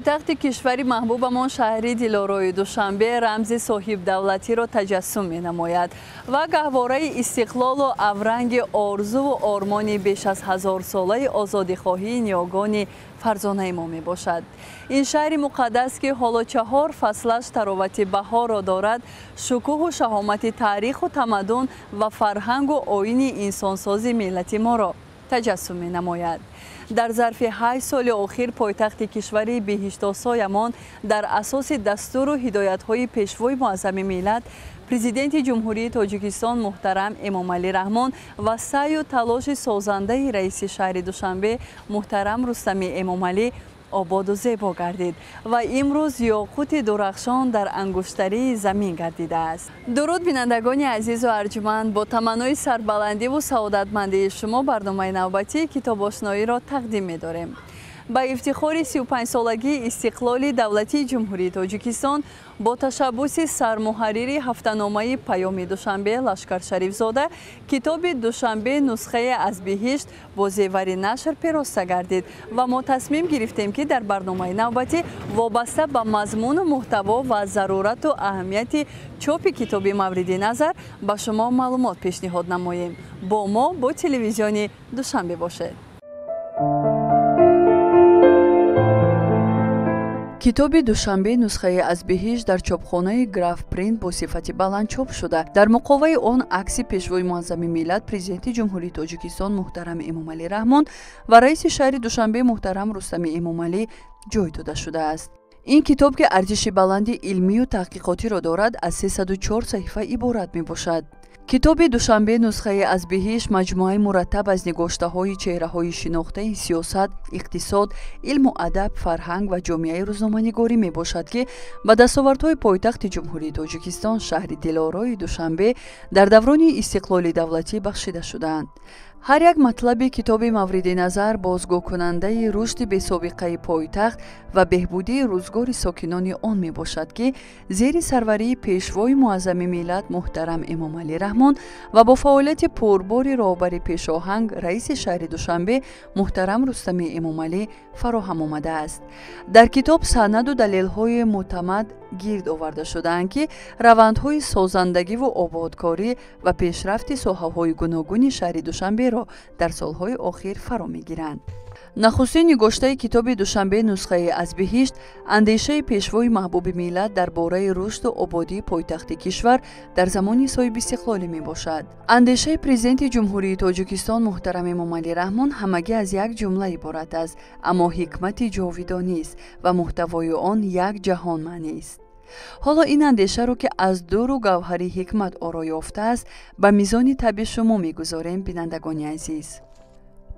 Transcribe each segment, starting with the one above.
Пойтахти кишвари маҳбубамон шаҳри дилорои Душанбе рамзи соҳибдавлатиро таҷассум менамояд ва гаҳвораи истиқлолу авранги орзуву ормони беш аз ҳазорсолаи озодихоҳии ниёгони фарзонаи мо мебошад. Ин шаҳри муқаддас, ки ҳоло чаҳор фаслаш таровати баҳорро дорад, шукӯҳу шаҳомати таъриху тамаддун ва фарҳангу оини инсонсози миллати моро таҷассум менамояд. Дар зарфи 8 соли охир пойтахти кишвари беҳиштосоямон дар асоси дастуру ҳидоятҳои пешвои муаззами миллат, президенти Ҷумҳурии Тоҷикистон муҳтарам Эмомалӣ Раҳмон ва саъю талоши созандаи раиси шаҳри Душанбе муҳтарам Рустами Эмомалӣ ободу зебо гардид ва имрӯз ёқути дурахшон дар ангуштарии замин гардидааст. Дуруд, бинандагони азизу арҷуманд, бо таманнои сарбаландиву саодатмандии шумо барномаи навбатии китобошноиро тақдим медорем. Ба ифтихори 35-солагии истиқлоли давлатии Ҷумҳурии Тоҷикистон бо ташаббуси сармуҳаррири ҳафтаномаи Паёми Душанбе Лашкар Шарифзода китоби Душанбе нусхае аз биҳишт бо зевари нашр пероста гардид ва мо тасмим гирифтем, ки дар барномаи навбатӣ вобаста ба мазмуну муҳтаво ва зарурату аҳамияти чопи китоби мавриди назар ба шумо маълумот пешниҳод намоем. Бо мо бо телевизиони Душанбе бошед. Китоби Душанбе нусхае аз биҳишт дар чопхонаи Граф Принт бо сифати баланд чоп шуда, дар муқоваи он акси пешвои муаззами миллат, президенти Ҷумҳурии Тоҷикистон муҳтарам Эмомалӣ Раҳмон ва раиси шаҳри Душанбе муҳтарам Рустами Эмомалӣ ҷой дода шудааст. Ин китоб, ки арзиши баланди илмию таҳқиқотиро дорад, аз 304 саҳифа иборат мебошад. Китоби Душанбе нусхае аз биҳишт маҷмӯаи мураттаб аз нигоштаҳои чеҳраҳои шинохтаи сиёсат, иқтисод, илму адаб, фарҳанг ва ҷомеаи рӯзноманигорӣ мебошад, ки ба дастовардҳои пойтахти Ҷумҳурии Тоҷикистон шаҳри дилорои Душанбе дар даврони истиқлоли давлатӣ бахшида шудаанд. Ҳар як матлаби китоби мавриди назар бозгӯкунандаи рушди бесобиқаи пойтахт ва беҳбудии рӯзгори сокинони он мебошад, ки зери сарварии пешвои муаззами миллат муҳтарам Эмомалӣ Раҳмон ва бо фаъолияти пурбори роҳбари пешоҳанг, раиси шаҳри Душанбе муҳтарам Рустами Эмомалӣ фароҳам омадааст. Дар китоб санаду далелҳои мӯътамад гирд оварда шудаанд, ки равандҳои созандагиву ободкорӣ ва пешрафти соҳаҳои гуногуни шаҳри Душанберо дар солҳои охир фаро мегиранд. Нахустин нигоштаи китоби Душанбе нусхае аз биҳишт андешаи пешвои маҳбуби миллат дар бораи рушду ободии пойтахти кишвар дар замони соҳибистиқлолӣ мебошад. Андешаи президенти Ҷумҳурии Тоҷикистон муҳтарам Эмомалӣ Раҳмон ҳамагӣ аз як ҷумла иборат аст, аммо ҳикмати ҷовидонист ва муҳтавои он як ҷаҳон маънист. Ҳоло ин андешаро, ки аз дуру гавҳари ҳикмат оро ёфтааст, ба мизони таби шумо мегузорем, бинандагони азиз.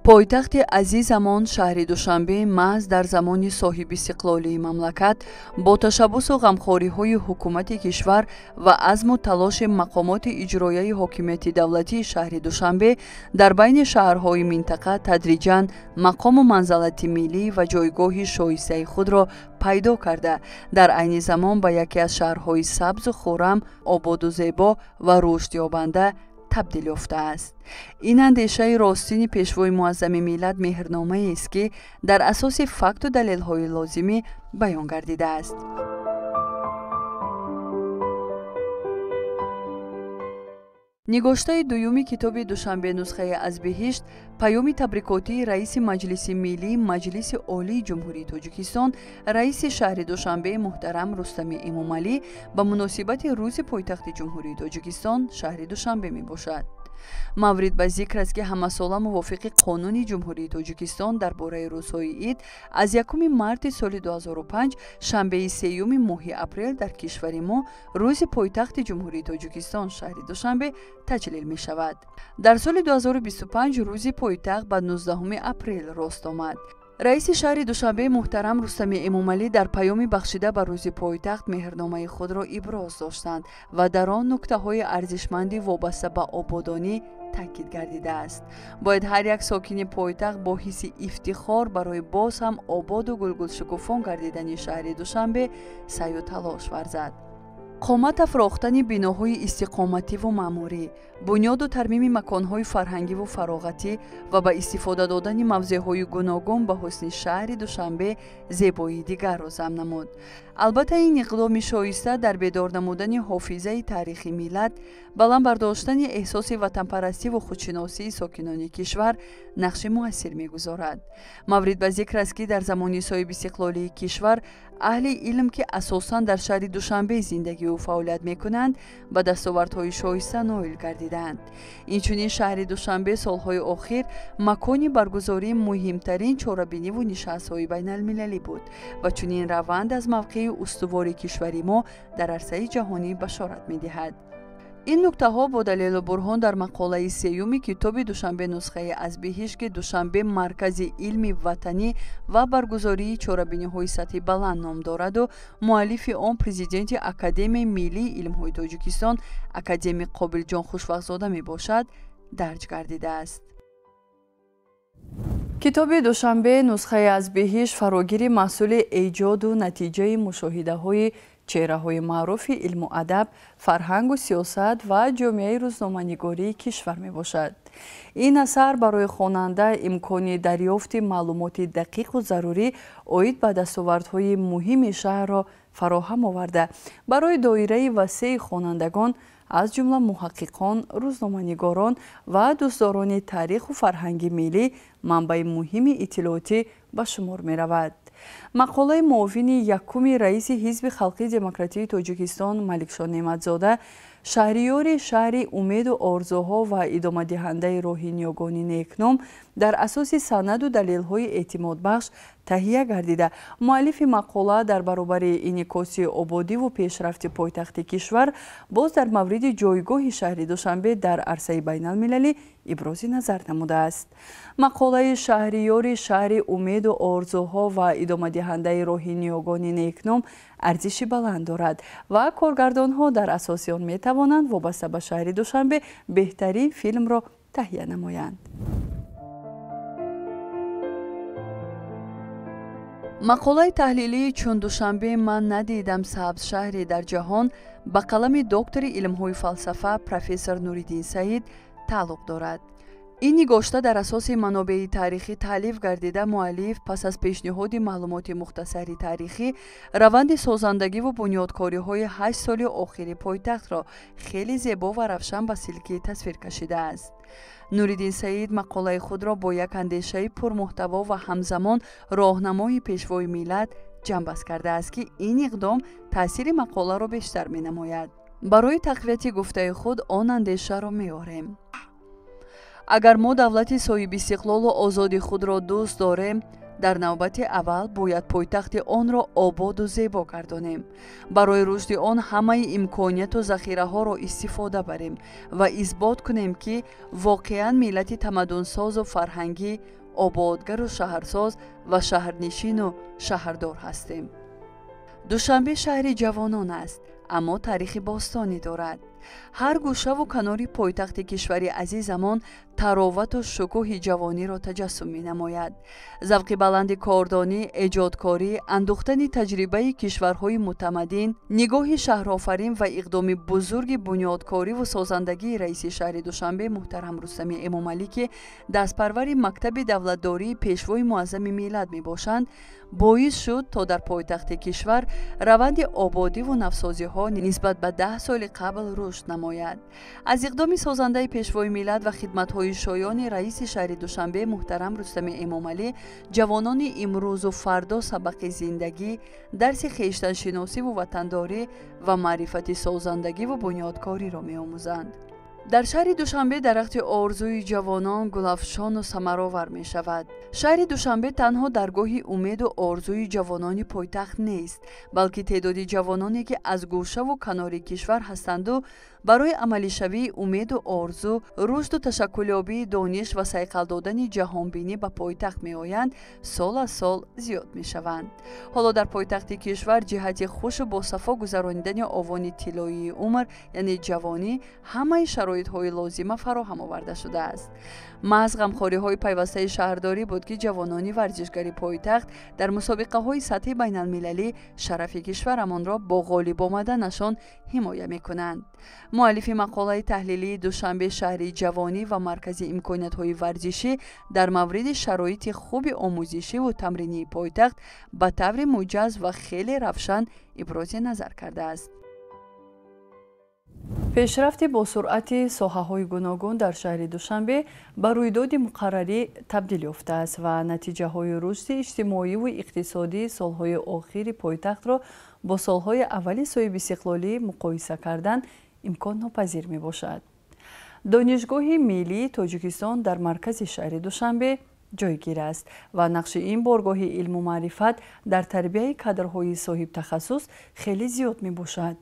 Пойтахти азизамон шаҳри Душанбе маҳз дар замони соҳибистиқлолии мамлакат бо ташаббусу ғамхориҳои ҳукумати кишвар ва азму талоши мақомоти иҷроияи ҳокимияти давлатии шаҳри Душанбе дар байни шаҳрҳои минтақа тадриҷан мақому манзалати миллӣ ва ҷойгоҳи шоистаи худро пайдо карда, дар айни замон ба яке аз шаҳрҳои сабзу хуррам, ободу зебо ва рушдёбанда табдил ёфтааст. Ин андешаи ростини пешвои муаззами миллат меҳрномаест, ки дар асоси факту далелҳои лозимӣ баён гардидааст. Нигоштаи дуюми китоби Душанбе нусхае аз биҳишт паёми табрикотии раиси Маҷлиси миллии Маҷлиси Олии Ҷумҳурии Тоҷикистон, раиси шаҳри Душанбе муҳтарам Рустами Эмомалӣ ба муносибати рӯзи пойтахти Ҷумҳурии Тоҷикистон шаҳри Душанбе мебошад. Маврид ба зикр аст, ки ҳамасола мувофиқи қонуни Ҷумҳурии Тоҷикистон дар бораи рӯзҳои ид аз 1 марти соли 2005 шанбеи 3 моҳи апрел дар кишвари мо рӯзи пойтахти Ҷумҳурии Тоҷикистон шаҳри Душанбе таҷлил мешавад. Дар соли 2025 рӯзи пойтахт ба 19 апрел рост омад. Раиси шаҳри Душанбе муҳтарам Рустами Эмомалӣ дар паёми бахшида ба рӯзи пойтахт меҳрномаи худро иброз доштанд ва дар он нуктаҳои арзишманди вобаста ба ободонӣ таъкид гардидааст. Бояд ҳар як сокини пойтахт бо ҳисси ифтихор барои боз ҳам ободу гулгулшукуфон гардидани шаҳри Душанбе саъю талош варзад. Қомат афрохтани биноҳои истиқомативу маъмурӣ, бунёду тармими маконҳои фарҳангиву фароғатӣ ва ба истифода додани мавзеъҳои гуногун ба ҳусни шаҳри Душанбе зебоии дигарро зам намуд. Албатта, ин иқдоми шоиста дар бедор намудани ҳофизаи таърихи миллат, баланд бардоштани эҳсоси ватанпарастиву худшиносии сокинони кишвар нақши муассир мегузорад. Маврид ба зикр аст, ки дар замони соҳибистиқлолии кишвар аҳли илм, ки асосан дар шаҳри Душанбе зиндагиву фаъолият мекунанд, ба дастовардҳои шоиста ноил гардиданд. Инчунин шаҳри Душанбе солҳои охир макони баргузории муҳимтарин чорабиниву нишастҳои байналмилалӣ буд ва чунин раванд аз мавқеи устувори кишвари мо дар арсаи ҷаҳонӣ башорат медиҳад. Ин нуктаҳо бо далелу бурҳон дар мақолаи сеюми китоби Душанбе нусхаи аз биҳишт, ки Душанбе маркази илми ватанӣ ва баргузории чорабиниҳои сатҳи баланд ном дораду муаллифи он президенти Академияи миллии илмҳои Тоҷикистон академик Қобилҷон Хушвақтзода мебошад, дарҷ гардидааст. Китоби Душанбе нусхаи аз биҳишт фарогири маҳсули эҷоду натиҷаи мушоҳидаҳои чеҳраҳои маъруфи илму адаб, фарҳангу сиёсат ва ҷомеаи рӯзноманигории кишвар мебошад. Ин асар барои хонанда имкони дарёфти маълумоти дақиқу зарурӣ оид ба дастовардҳои муҳими шаҳрро фароҳам оварда, барои доираи васеи хонандагон, аз ҷумла муҳаққиқон, рӯзноманигорон ва дӯстдорони таъриху фарҳанги миллӣ манбаи муҳими иттилоотӣ ба шумор меравад. Мақолаи муовини якуми раиси Ҳизби Халқии Демократии Тоҷикистон Маликшо Неъматзода шаҳриёри шаҳри умеду орзуҳо ва идомадиҳандаи роҳи ниёгони некном дар асоси санаду далелҳои эътимодбахш таҳия гардида, муаллифи мақола дар баробари инъикоси ободиву пешрафти пойтахти кишвар боз дар мавриди ҷойгоҳи шаҳри Душанбе дар арсаи байналмилалӣ ибрози назар намудааст. Мақолаи шаҳриёри шаҳри умеду орзуҳо ва идомадиҳандаи роҳи ниёгони некном арзиши баланд дорад ва коргардонҳо дар асоси он метавонанд вобаста ба шаҳри Душанбе беҳтарин филмро таҳия намоянд. Мақолаи таҳлилии «Чун Душанбе ман надидам сабз шаҳре дар ҷаҳон» ба қалами доктори илмҳои фалсафа профессор Нуриддин Саид тааллуқ дорад. Ин нигошта дар асоси манобеи таърихӣ таълиф гардида, муаллиф пас аз пешниҳоди маълумоти мухтасари таърихӣ раванди созандагиву бунёдкориҳои 8 соли охири пойтахтро хеле зебо ва равшан ба силки тасвир кашидааст. Нуриддин Саид мақолаи худро бо як андешаи пурмуҳтаво ва ҳамзамон роҳнамои пешвои миллат ҷамъбаст кардааст, ки ин иқдом таъсири мақоларо бештар менамояд. Барои тақвияти гуфтаи худ он андешаро меорем. Агар мо давлати соҳибистиқлолу озоди худро дӯст дорем, дар навбати аввал бояд пойтахти онро ободу зебо гардонем. Барои рушди он ҳамаи имконияту захираҳоро истифода барем ва исбот кунем, ки воқеан миллати тамаддунсозу фарҳангӣ, ободгару шаҳрсоз ва шаҳрнишину шаҳрдор ҳастем. Душанбе шаҳри ҷавонон аст, аммо таърихи бостонӣ дорад. Ҳар гӯшаву канори пойтахти кишвари азизамон таровату шукӯҳи ҷавониро таҷассум менамояд. Завқи баланди кордонӣ, эҷодкорӣ, андӯхтани таҷрибаи кишварҳои мутамаддин, нигоҳи шаҳрофарин ва иқдоми бузурги бунёдкориву созандагии раиси шаҳри Душанбе муҳтарам Рустами Эмомалӣ, ки дастпарвари мактаби давлатдории пешвои муаззами миллат мебошанд, боис шуд, то дар пойтахти кишвар раванди ободиву навсозиҳо нисбат ба 10 соли қабл рушд намояд. Аз иқдоми созандаи пешвои миллат ва хидматҳои шоёни раиси шаҳри Душанбе муҳтарам Рустами Эмомалӣ ҷавонони имрӯзу фардо сабақи зиндагӣ, дарси хештаншиносиву ватандорӣ ва маърифати созандагиву бунёдкориро меомӯзанд. Дар шаҳри Душанбе дарахти орзуи ҷавонон гулафшону самаровар мешавад. Шаҳри Душанбе танҳо даргоҳи умеду орзуи ҷавонони пойтахт нест, балки теъдоди ҷавононе, ки аз гӯшаву канори кишвар ҳастанду барои амалишавии умеду орзу, рушду ташаккулёбии дониш ва сайқал додани ҷаҳонбинӣ ба пойтахт меоянд, сол аз сол зиёд мешаванд. Ҳоло дар пойтахти кишвар ҷиҳати хушу босафо гузаронидани овони тиллоии умр, яъне ҷавонӣ, ҳамаи шароитҳо шароитҳои лозима фароҳам оварда шудааст. Маҳз ғамхориҳои пайвастаи шаҳрдорӣ буд, ки ҷавонони варзишгари пойтахт дар мусобиқаҳои сатҳи байналмилалӣ шарафи кишварамонро бо ғолиб омаданашон ҳимоя мекунанд. Муаллифи мақолаи таҳлилии Душанбе шаҳри ҷавонӣ ва маркази имкониятҳои варзишӣ дар мавриди шароити хуби омӯзишиву тамринии пойтахт ба таври муҷаз ва хеле равшан ибрози назар кардааст. Пешрафти босуръати соҳаҳои гуногун дар шаҳри Душанбе ба рӯйдоди муқаррарӣ табдил ёфтааст ва натиҷаҳои рушди иҷтимоиву иқтисодии солҳои охири пойтахтро бо солҳои аввали соҳибистиқлолӣ муқоиса кардан имконнопазир мебошад. Донишгоҳи миллии Тоҷикистон дар маркази шаҳри Душанбе ҷойгир аст ва нақши ин боргоҳи илму маърифат дар тарбияи кадрҳои соҳибтахассус хеле зиёд мебошад.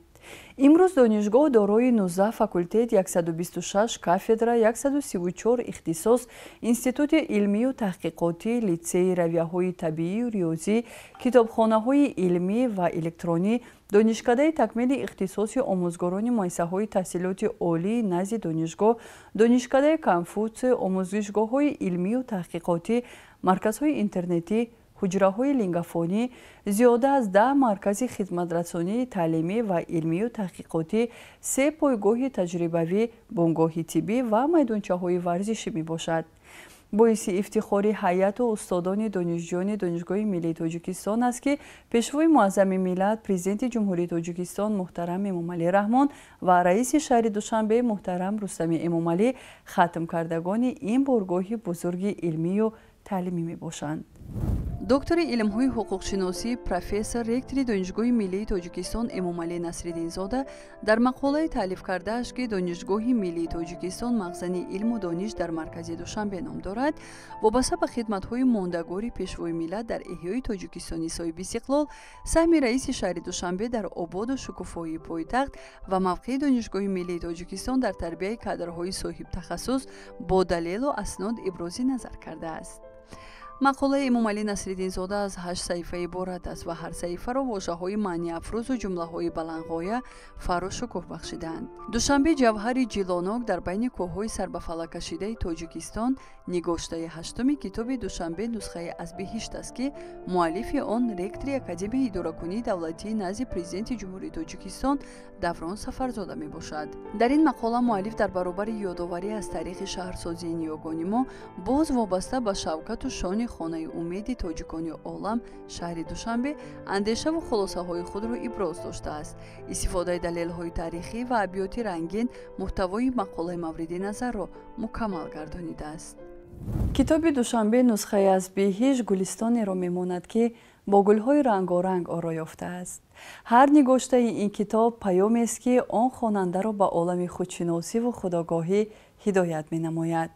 Имрӯз донишгоҳ дорои 19 факултет, 126 кафедра, 134 ихтисос, институти илмию таҳқиқотӣ, литсеи равияҳои табиию риёзӣ, китобхонаҳои илмӣ ва электронӣ, донишкадаи такмили ихтисоси омӯзгорони муассисаҳои таҳсилоти олии назди донишгоҳ, донишкадаи Конфутсий, омӯзишгоҳҳои илмию таҳқиқотӣ, марказҳои интернетӣ, ҳуҷраҳои лингафонӣ, зиёда аз 10 маркази хизматрасонии таълимӣ ва илмию таҳқиқотӣ, 3 пойгоҳи таҷрибавӣ, бунгоҳи тиббӣ ва майдончаҳои варзишӣ мебошад. Боиси ифтихори ҳайату устодони донишҷӯёни Донишгоҳи миллии Тоҷикистон аст, ки Пешвои муаззами миллат, Президенти Ҷумҳурии Тоҷикистон муҳтарам Эмомалӣ Раҳмон ва раиси шаҳри Душанбе муҳтарам Рустами Эмомалӣ хатмкардагони ин боргоҳи бузурги илмию таълимӣ мебошанд. Доктори илмҳои ҳуқуқшиносӣ, профессор, ректори Донишгоҳи миллии Тоҷикистон Эмомалӣ Насриддинзода дар мақолаи таълиф кардааш, ки Донишгоҳи миллии Тоҷикистон мағзани илму дониш дар маркази Душанбе ном дорад, вобаста ба хидматҳои мондагори Пешвои миллат дар эҳёи Тоҷикистони соҳибистиқлол, саҳми раиси шаҳри Душанбе дар ободу шукуфоии пойтахт ва мавқеи Донишгоҳи миллии Тоҷикистон дар тарбияи кадрҳои соҳибтахассус бо далелу аснод ибрози назар кардааст. Мақолаи Эмомалӣ Насриддинзода аз 8 саҳифа иборат аст ва ҳар саҳифаро вожаҳои маъниафрӯзу ҷумлаҳои баландғоя фарру шукӯҳ бахшидаанд. Душанбе ҷавҳари ҷилонок дар байни кӯҳҳои сарбафалаккашидаи Тоҷикистон нигоштаи 8-уми китоби Душанбе нусхаи аз биҳишт аст, ки муаллифи он ректори Академияи идоракунии давлатии назди Президенти Ҷумҳурии Тоҷикистон Даврон Сафарзода мебошад. Дар ин мақола муаллиф дар баробари ёдоварӣ аз таърихи шаҳрсозии ниёгони мо боз вобаста ба шавкату шони хонаи умеди тоҷикони олам шаҳри Душанбе андешаву хулосаҳои худро иброз доштааст. Истифодаи далелҳои таърихӣ ва абёти рангин муҳтавои мақолаи мавриди назарро мукаммал гардонидааст. Китоби Душанбе нусхаи аз биҳишт гулистонеро мемонад, ки бо гулҳои рангоранг оро ёфтааст. Ҳар нигоштаи ин китоб паёмест, ки он хонандаро ба олами худшиносиву худогоҳӣ ҳидоят менамояд.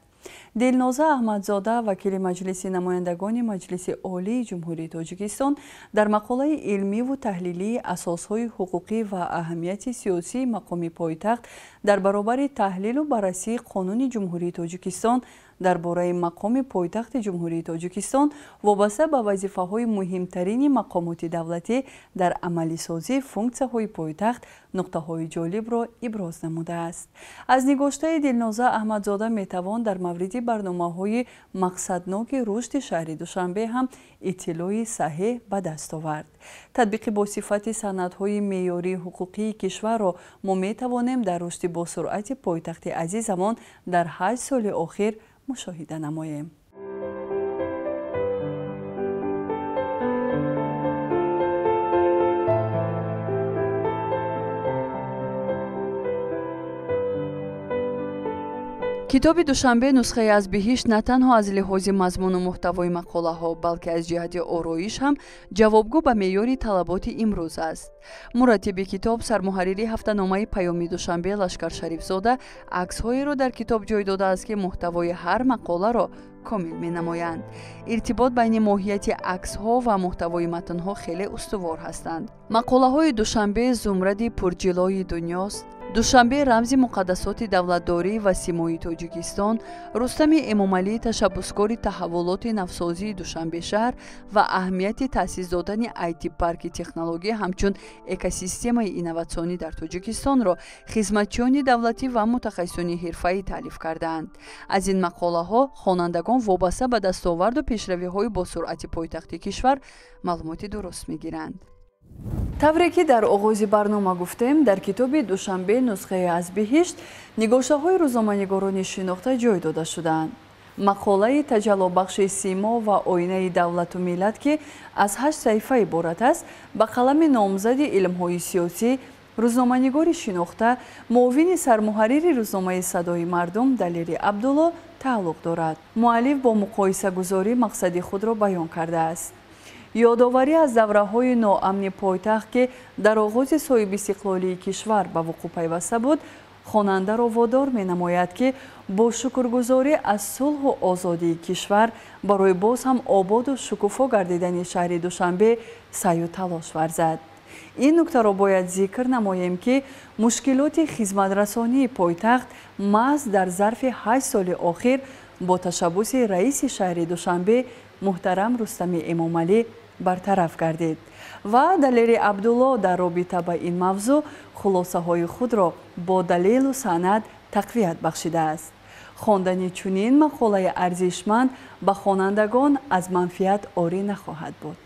Дилноза Аҳмадзода, вакили Маҷлиси намояндагони Маҷлиси Олии Ҷумҳурии Тоҷикистон, дар мақолаи илмиву таҳлилии асосҳои ҳуқуқӣ ва аҳамияти сиёсии мақоми пойтахт дар баробари таҳлилу баррасии Қонуни Ҷумҳурии Тоҷикистон дар бораи мақоми пойтахти Ҷумҳурии Тоҷикистон вобаста ба вазифаҳои муҳимтарини мақомоти давлатӣ дар амалисозии функсияҳои пойтахт нуқтаҳои ҷолибро иброз намудааст. Аз нигоштаи Дилноза Аҳмадзода метавон дар мавриди барномаҳои мақсадноки рушди шаҳри Душанбе ҳам иттилои саҳеҳ ба даст овард. Татбиқи босифати санадҳои меъёрии ҳуқуқии кишварро мо метавонем дар рушди босуръати пойтахти азизамон дар 8 соли охир мушоҳида намоем. Китоби Душанбе нусхаи аз биҳишт на танҳо аз лиҳози мазмуну муҳтавои мақолаҳо, балки аз ҷиҳати ороиш ҳам ҷавобгӯ ба меъёри талаботи имрӯз аст. Мураттиби китоб, сармуҳаррири ҳафтаномаи Паёми Душанбе Лашкар Шарифзода аксҳоеро дар китоб ҷой додааст, ки муҳтавои ҳар мақоларо комил менамоянд. Иртибот байни моҳияти аксҳо ва муҳтавои матнҳо хеле устувор ҳастанд. Мақолаҳои Душанбе зумради пурҷилои дунёст, Душанбе рамзи муқаддасоти давлатдорӣ ва симои Тоҷикистон, Рустами Эмомалӣ ташаббускори таҳаввулоти навсозии Душанбе шаҳр ва аҳамияти таъсис додани айти-парки технология ҳамчун экосистемаи инноватсионӣ дар Тоҷикистонро хизматчиёни давлатӣ ва мутахассисони ҳирфаӣ таълиф кардаанд. Аз ин мақолаҳо хонандагон вобаста ба дастоварду пешравиҳои босуръати пойтахти кишвар маълумоти дуруст мегиранд. Тавре ки дар оғози барнома гуфтем, дар китоби Душанбе нусхае аз биҳишт нигоштаҳои рӯзноманигорони шинохта ҷой дода шудаанд. Мақолаи таҷаллобахши симо ва оинаи давлату миллат, ки аз 8 саҳифа иборат аст, ба қалами номзади илмҳои сиёсӣ, рӯзноманигори шинохта, муовини сармуҳаррири рӯзномаи Садои мардум Далери Абдулло тааллуқ дорад. Муаллиф бо муқоисагузорӣ мақсади худро баён кардааст. Ёдоварӣ аз давраҳои ноамни пойтахт, ки дар оғози соҳибистиқлолии кишвар ба вуқӯъ пайваста буд, хонандаро водор менамояд, ки бо шукргузорӣ аз сулҳу озодии кишвар барои боз ҳам ободу шукуфо гардидани шаҳри Душанбе саъю талош варзад. Ин нуктаро бояд зикр намоем, ки мушкилоти хизматрасонии пойтахт маҳз дар зарфи 8 соли охир бо ташаббуси раиси шаҳри Душанбе муҳтарам Рустами Эмомалӣ бартараф гардид. Ва Далери Абдулло дар робита ба ин мавзӯъ хулосаҳои худро бо далелу санад тақвият бахшидааст. Хондани чунин мақолаи арзишманд ба хонандагон аз манфиат орӣ нахоҳад буд.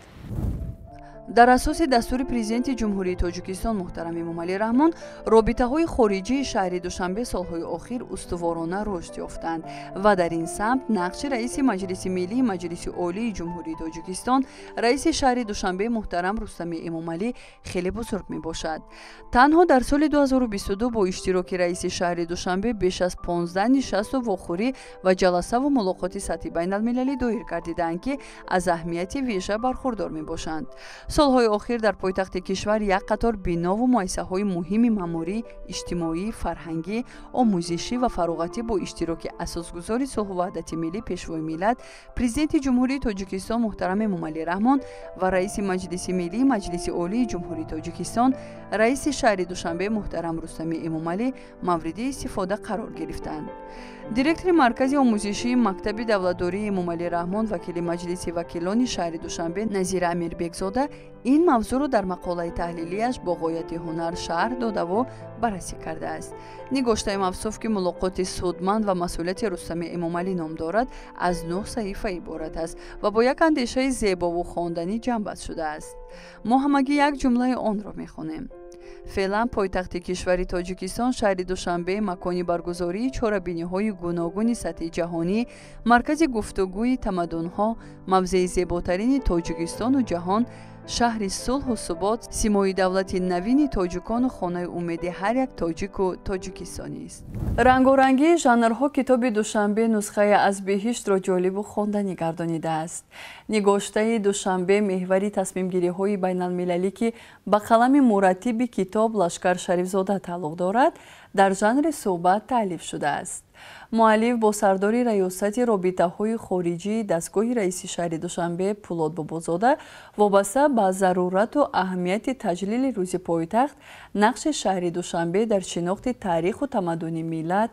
Дар асоси дастури президенти Ҷумҳурии Тоҷикистон муҳтарам Эмомалӣ Раҳмон, робитаҳои хориҷии шаҳри Душанбе солҳои охир устуворона рушд ёфтанд ва дар ин самт нақши раиси Маҷлиси Миллии Маҷлиси Олии Ҷумҳурии Тоҷикистон, раиси шаҳри Душанбе муҳтарам Рустами Эмомалӣ хеле бузург мебошад. Танҳо дар соли 2022 бо иштироки раиси шаҳри Душанбе беш аз 15 нишасту вохӯрӣ ва ҷаласаву мулоқоти сатҳи байналмилалӣ доир гардидаанд, ки аз аҳамияти вижа бархурдор мебошанд. Солҳои охир дар пойтахти кишвар як қатор бинову муассисаҳои муҳими маъмурӣ, иҷтимоӣ, фарҳангӣ, омӯзишӣ ва фароғатӣ бо иштироки асосгузори сулҳу ваҳдати миллӣ, пешвои миллат, президенти Ҷумҳурии Тоҷикистон муҳтарам Эмомалӣ Раҳмон ва раиси Маҷлиси Миллии Маҷлиси Олии Ҷумҳурии Тоҷикистон, раиси шаҳри Душанбе муҳтарам Рустами Эмомалӣ мавриди истифода қарор гирифтанд. Директори Маркази омӯзишии мактаби давлатдории Эмомалӣ Раҳмон, вакили Маҷлиси вакилони шаҳри Душанбе Назира Амирбекзода ин мавзӯъро дар мақолаи таҳлилияш бо ғояти ҳунар шарҳ додаву баррасӣ кардааст. Нигоштаи мавсуф, ки мулоқоти судманд ва масъулияти Рустами Эмомалӣ ном дорад, аз 9 саҳифа иборат аст ва бо як андешаи зебову хонданӣ ҷамъбаст шудааст. Мо ҳамагӣ як ҷумлаи онро мехонем. Феълан пойтахти кишвари Тоҷикистон шаҳри Душанбе макони баргузории чорабиниҳои гуногуни сатҳи ҷаҳонӣ, маркази гуфтугӯи тамаддунҳо, мавзеи зеботарини Тоҷикистону ҷаҳон, шаҳри сулҳу субот, симои давлати навини тоҷикону хонаи умеди ҳар як тоҷику тоҷикистонист. Рангорангии жанрҳо китоби Душанбе нусхае аз биҳиштро ҷолибу хонданӣ гардонидааст. Нигоштаи Душанбе меҳвари тасмимгириҳои байналмилалӣ, ки ба қалами мураттиби китоб Лашкар Шарифзода тааллуқ дорад, дар жанри суҳбат таълиф шудааст. Муаллиф бо сардори раёсати робитаҳои хориҷии дастгоҳи раиси шаҳри Душанбе Пулод Бобозода вобаста ба зарурату аҳамияти таҷлили рӯзи пойтахт, нақши шаҳри Душанбе дар шинохти таъриху тамаддуни миллат,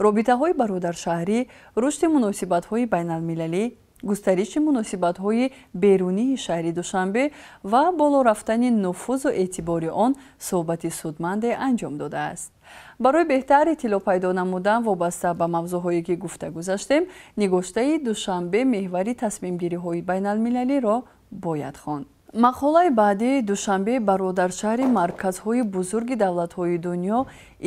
робитаҳои бародаршаҳрӣ, рушди муносибатҳои байналмилалӣ, густариши муносибатҳои берунии шаҳри Душанбе ва боло рафтани нуфузу эътибори он суҳбати судманде анҷом додааст. Барои беҳтар иттилоъ пайдо намудан вобаста ба мавзӯъҳое ки гуфта гузаштем, нигоштаи Душанбе меҳвари тасмимгириҳои байналмилалиро бояд хонд. Мақолаи баъдии Душанбе бародаршаҳри марказҳои бузурги давлатҳои дунё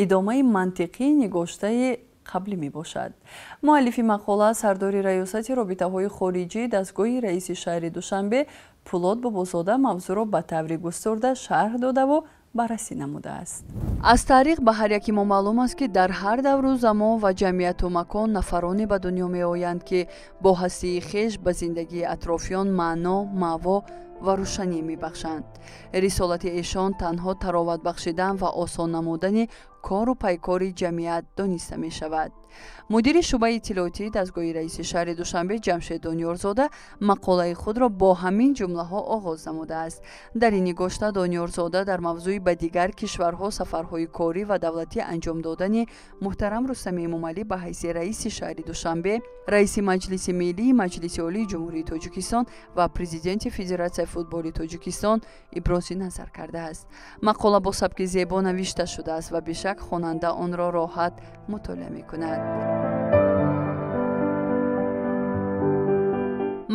идомаи мантиқии нигоштаи қаблӣ мебошад. Муаллифи мақола сардори раёсати робитаҳои хориҷии дастгоҳи раиси шаҳри Душанбе Пулод Бобозода мавзӯъро ба таври густурда шарҳ додаву баррасӣ намудааст. Аз таърих ба ҳар яки мо маълум аст, ки дар ҳар давру замон ва ҷамъияту макон нафароне ба дунё меоянд, ки бо ҳастии хеш ба зиндагии атрофиён маъно, маъво ва рӯшанӣ мебахшанд. Рисолати эшон танҳо тароват бахшидан ва осон намудани кору пайкори ҷамъият дониста мешавад. Мудири шӯъбаи иттилоотии дастгоҳи раиси шаҳри Душанбе Ҷамшед Дониёрзода мақолаи худро бо ҳамин ҷумлаҳо оғоз намудааст. Дар ин нигошта Дониёрзода дар мавзӯи ба дигар кишварҳо сафарҳои корӣ ва давлатӣ анҷом додани муҳтарам Рустами Эмомалӣ ба ҳайси раиси шаҳри Душанбе, раиси Маҷлиси Миллии Маҷлиси Олии Ҷумҳурии Тоҷикистон ва президенти Федератсияи футболи Тоҷикистон ибрози назар кардааст. Мақола бо сабки зебо навишта шудааст ва бешак хонанда онро роҳат мутолиа мекунад.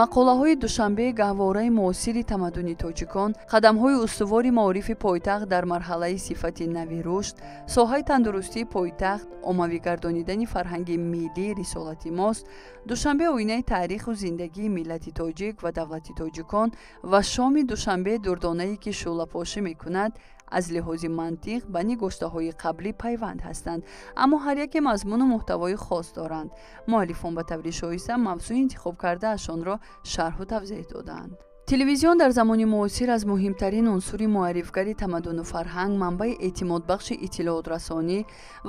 Мақолаҳои Душанбе гаҳвораи муосири тамаддуни тоҷикон, қадамҳои устувори маорифи пойтахт дар марҳалаи сифати нави рушд, соҳаи тандурустии пойтахт, оммавӣ гардонидани фарҳанги миллӣ рисолати мост, Душанбе оинаи таъриху зиндагии миллати тоҷик ва давлати тоҷикон ва шоми Душанбе дурдонае ки шӯълапошӣ мекунад, аз лиҳози мантиқ ба нигоштаҳои қаблӣ пайванд ҳастанд, аммо ҳар яке мазмуну муҳтавои хос доранд. Муаллифон ба таври шоиста мавзӯи интихобкардаашонро шарҳу тавзеҳ додаанд. Телевизион дар замони муосир аз муҳимтарин унсури муаррифгари тамаддуну фарҳанг, манбаи эътимодбахши иттилоотрасонӣ,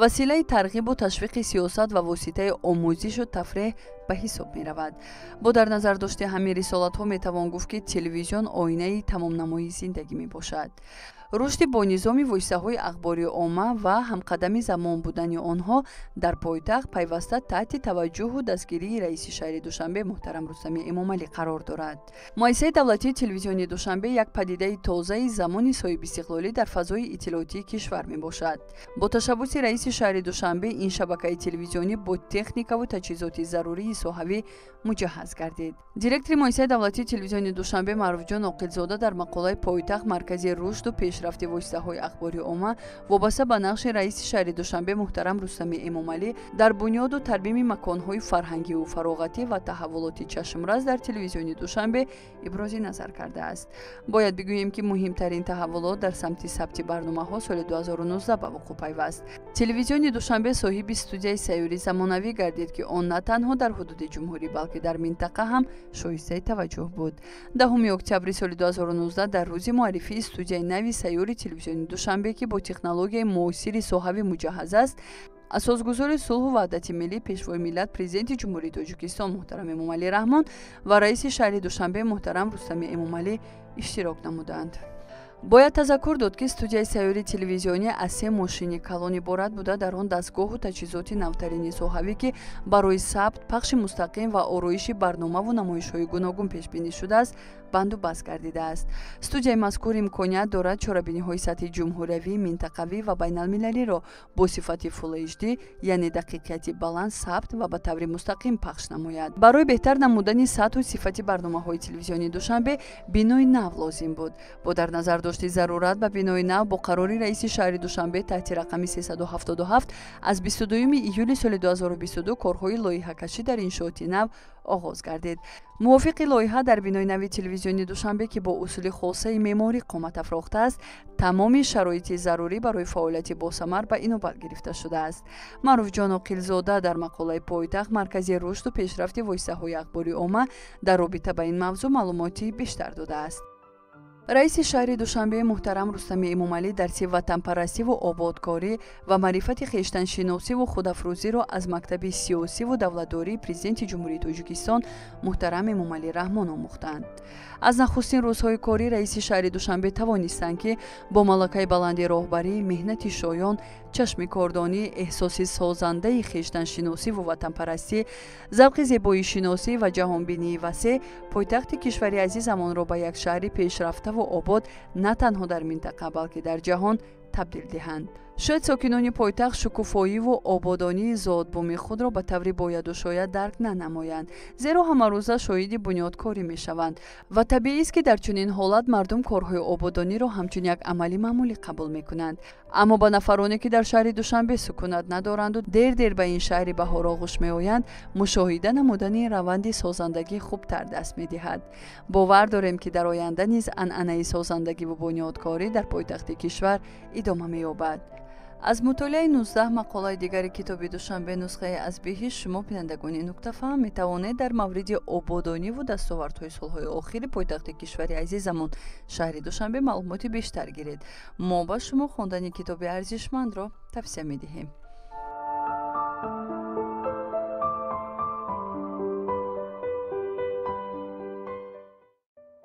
василаи тарғибу ташвиқи сиёсат ва воситаи омӯзишу тафреҳ ба ҳисоб меравад. Бо дар назардошти ҳамин рисолатҳо метавон гуфт, ки телевизион оинаи тамомнамои зиндагӣ мебошад. Рушди бонизоми воситаҳои ахбори омма ва ҳамқадами замон будани онҳо дар пойтахт пайваста таҳти таваҷҷӯҳу дастгирии раиси шаҳри Душанбе муҳтарам Рустами Эмомалӣ қарор дорад. Муассисаи давлатии телевизиони Душанбе як падидаи тозаи замони соҳибистиқлолӣ дар фазои иттилоотии кишвар мебошад. Бо ташаббуси раиси шаҳри Душанбе ин шабакаи телевизионӣ бо техникаву таҷҳизоти зарурии соҳавӣ муҷаҳҳаз гардид. Директори муассисаи давлатии телевизиони Душанбе Маъруфҷон Оқилзода дар мақолаи «Пойтахт маркази рушду пешрафти воситаҳои ахбори омма» вобаста ба нақши раиси шаҳри Душанбе муҳтарам Рустами Эмомалӣ дар бунёду тармими маконҳои фарҳангиву фароғатӣ ва таҳаввулоти чашмрас дар телевизиони Душанбе ибрози назар кардааст. Бояд бигӯем, ки муҳимтарин таҳаввулот дар самти сабти барномаҳо соли 2019 ба вуқӯъ пайваст. Телевизиони Душанбе соҳиби студияи сайёри замонавӣ гардид, ки он на танҳо дар ҳудуди ҷумҳурӣ, балки дар минтақа ҳам шоистаи таваҷҷӯҳ буд. 10 октябри соли 2019 дар рӯзи муаррифии студияи нави сайёри телевизиони Душанбе, ки бо технологияи муосири соҳавӣ муҷаҳҳаз аст, асосгузори сулҳу ваҳдати миллӣ, пешвои миллат, президенти Ҷумҳурии Тоҷикистон муҳтарам Эмомалӣ Раҳмон ва раиси шаҳри Душанбе муҳтарам Рустами Эмомалӣ иштирок намуданд. Бояд тазаккур дод, ки студияи сайёри телевизионӣ аз се мошини калон иборат буда, дар он дастгоҳу таҷҳизоти навтарини соҳавӣ, ки барои сабт, пахши мустақим ва ороиши барномаву намоишҳои гуногун пешбинӣ шудааст, банду баст гардидааст. Студияи мазкур имконият дорад чорабиниҳои сатҳи ҷумҳуриявӣ, минтақавӣ ва байналмилалиро бо сифати Full HD, яъне дақиқияти баланд, сабт ва ба таври мустақим пахш намояд. Барои беҳтар намудани сатҳу сифати барномаҳои телевизиони Душанбе бинои нав лозим буд. Бо дар назар дошти зарурат ба бинои нав бо қарори раиси шаҳри Душанбе таҳти рақами 377 аз 22 июли соли 2022 корҳои лоиҳакашӣ дар иншооти нав оғоз гардид. Мувофиқи лоиҳа дар бинои нави телевизиони Душанбе, ки бо усули хосаи меъморӣ қомат афрохтааст, тамоми шароити зарурӣ барои фаъолияти босамар ба инобат гирифта шудааст. Маъруфҷон Оқилзода дар мақолаи «Пойтахт маркази рушду пешрафти воситаҳои ахбори омма» дар робита ба ин мавзӯъ маълумоти бештар додааст. Раиси шаҳри Душанбе муҳтарам Рустами Эмомалӣ дарси ватанпарастиву ободкорӣ ва маърифати хештаншиносиву худафрӯзиро аз мактаби сиёсиву давлатдории президенти Ҷумҳурии Тоҷикистон муҳтарам Эмомалӣ Раҳмон омӯхтанд. Аз нахустин рӯзҳои корӣ раиси шаҳри Душанбе тавонистанд, ки бо малакаи баланди роҳбарӣ, меҳнати шоён, чашми кордонӣ, эҳсоси созандаи хештаншиносиву ватанпарастӣ, завқи зебоишиносӣ ва ҷаҳонбинии васеъ пойтахти кишвари азизамонро ба як шаҳри пешрафтаву обод на танҳо дар минтақа, балки дар ҷаҳон табдил диҳанд. Шояд сокинони пойтахт шукуфоиву ободонии зодбуми худро ба таври бояду шояд дарк нанамоянд, зеро ҳамарӯза шоҳиди бунёдкорӣ мешаванд ва табиист, ки дар чунин ҳолат мардум корҳои ободониро ҳамчун як амали маъмулӣ қабул мекунанд. Аммо ба нафароне, ки дар шаҳри Душанбе сукунат надоранду дер-дер ба ин шаҳри баҳороғӯш меоянд, мушоҳида намудани раванди созандагӣ хубтар даст медиҳад. Бовар дорем, ки дар оянда низ анъанаи созандагиву бунёдкорӣ дар пойтахти кишвар идома меёбад. Аз мутолиаи 19 мақолаи дигари китоби Душанбе нусхаи аз биҳишт шумо, бинандагони нуктафаҳм, метавонед дар мавриди ободониву дастовардҳои солҳои охири пойтахти кишвари азизамон шаҳри Душанбе маълумоти бештар гиред. Мо ба шумо хондани китоби арзишмандро тавсия медиҳем.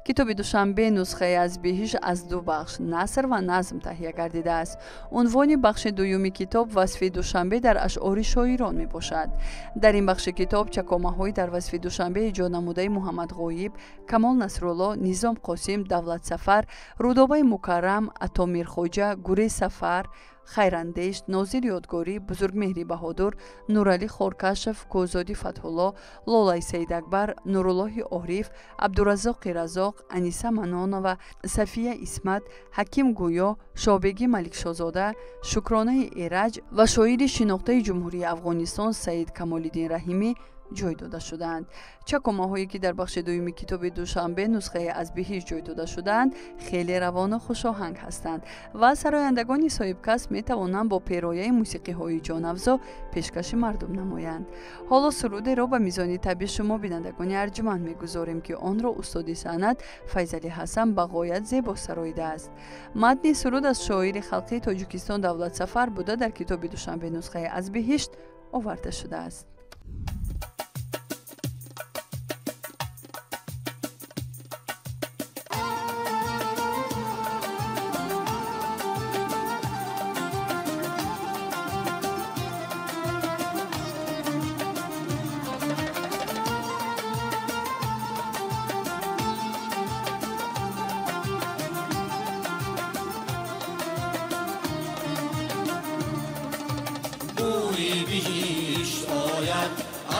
Китоби Душанбе нусхаи аз биҳишт аз ду бахш наср ва назм таҳия гардидааст. Унвони бахши дуюми китоб васфи Душанбе дар ашъори шоирон мебошад. Дар ин бахши китоб чакомаҳои дар васфи Душанбе эҷод намудаи Муҳаммад Ғоиб, Камол Насрулло, Низом Қосим, Давлатсафар, Рудобаи Мукаррам, Ато Мирхоҷа, Гурез Сафар, Хайрандеш, Нозир Ёдгорӣ, Бузургмеҳри Баҳодур, Нуралӣ Хоркашов, Кӯзоди Фатҳулло, Лолаи Саидакбар, Нуруллоҳи Ориф, Абдураззоқи Разоқ, Аниса Манонова, Сафия Исмат, Ҳаким Гӯё, Шоҳбегӣ Маликшозода, Шукронаи Эраҷ ва шоири шинохтаи Ҷумҳурии Афғонистон Саид Камолиддин Раҳимӣ ҷой дода шудаанд. Чакомаҳое ки дар бахши дуюми китоби Душанбе нусхаи аз биҳишт ҷой дода шудаанд, хеле равону хушоҳанг ҳастанд ва сарояндагони соҳибкасб метавонанд бо перояи мусиқиҳои ҷонафзо пешкаши мардум намоянд. Ҳоло сурудеро ба мизони табъи шумо, бинандагони арҷуманд, мегузорем, ки онро устоди санъат Файзалӣ Ҳасан ба ғоят зебо сароидааст. Матни суруд аз шоири халқии Тоҷикистон Давлатсафар буда, дар китоби Душанбе нусхаи аз биҳишт оварда шудааст.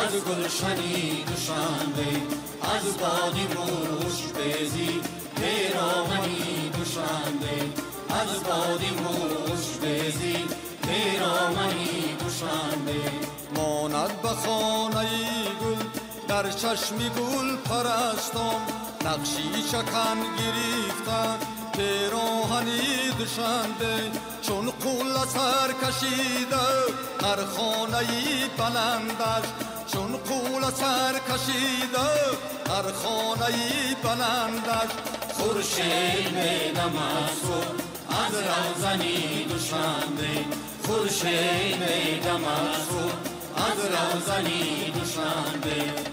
از گلشنی دوشنبه، از بادی موش بیزی پیرامنی دوشنبه، از بادی موش بیزی پیرامنی دوشنبه. ماند به خانه گل در چشم گل پرستم، نقشی چکن گرفته پیراهنی دوشنبه، چون قول سر کشیده هر خانه بلندش، چون قول سر کشیده هر خانه بلندش. خورشید میدمد صبح از روزنی دوشنبه، خورشید میدمد صبح از روزنی دوشنبه.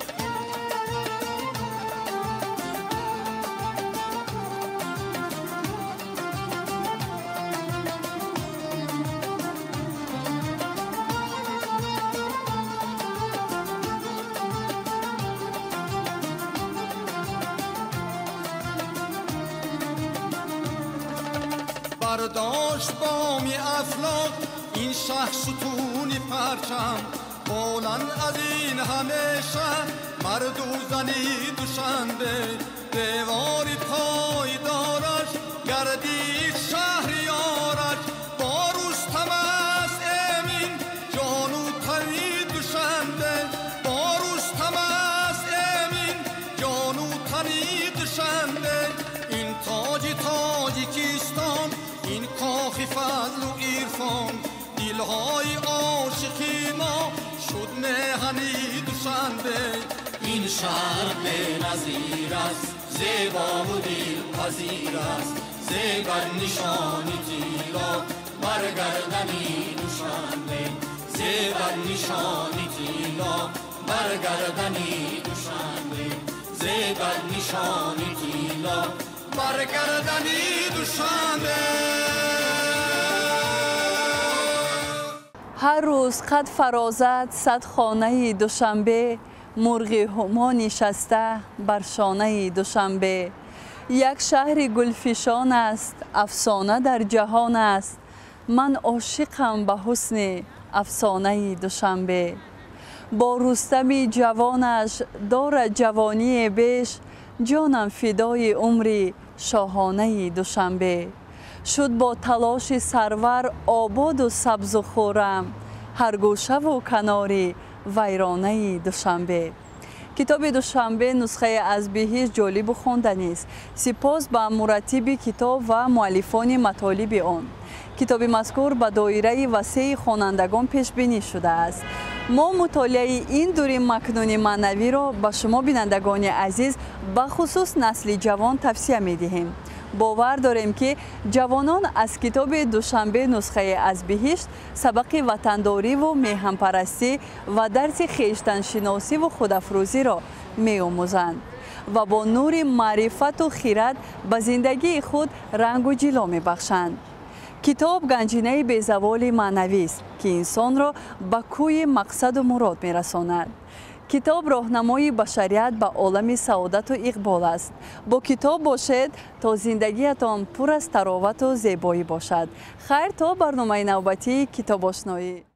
برداشت بامی افلاک این شه ستونی پرچم، بلند از این همه شه مرد و زنی دوشنبه، دیواری پایدارش گردید شهریارش، با رستم است امین جان و تنی دوشنبه، با رستم است امین جان و تنی دوشنبه. این تاج تاجیکستان، این کاخ فضل و عرفان، دلهای عاشقی ما شد میهنی دوشنبه. این شهر بی‌نظیر است، زیبا و دلپذیر است، زیبر نشانی طلا بر گردنی دوشنبه، زیبر نشانی طلا بر گردنی دوشنبه، زیبر نشانی طلا بر گردنی دوشنبه. ҳар рӯз қад фарозад сад хонаи душанбе, мурғи ҳумо нишаста бар шонаи душанбе. Як шаҳри гулфишон аст, афсона дар ҷаҳон аст, ман ошиқам ба ҳусни афсонаи душанбе. Бо рустами ҷавонаш дорад ҷавоние беш, ҷонам фидои умри шоҳонаи душанбе. Шуд бо талоши сарвар ободу сабзу хуррам, ҳар гӯшаву канори вайронаи душанбе. Китоби Душанбе нусхае аз биҳишт ҷолибу хонданист. Сипос ба мураттиби китоб ва муаллифони матолиби он. Китоби мазкур ба доираи васеи хонандагон пешбинӣ шудааст. Мо мутолиаи ин дури макнуни маънавиро ба шумо, бинандагони азиз, бахусус насли ҷавон тавсия медиҳем. Бовар дорем, ки ҷавонон аз китоби Душанбе нусхае аз биҳишт сабақи ватандориву меҳанпарастӣ ва дарси хештаншиносиву худафрӯзиро меомӯзанд ва бо нури маърифату хирад ба зиндагии худ рангу ҷило мебахшанд. Китоб ганҷинаи безаволи маънавист, ки инсонро ба кӯи мақсаду мурод мерасонад. Китоб роҳнамои башарият ба олами саодату иқбол аст. Бо китоб бошед, то зиндагиятон пур аз таровату зебоӣ бошад. Хайр, то барномаи навбатии Китобошноӣ.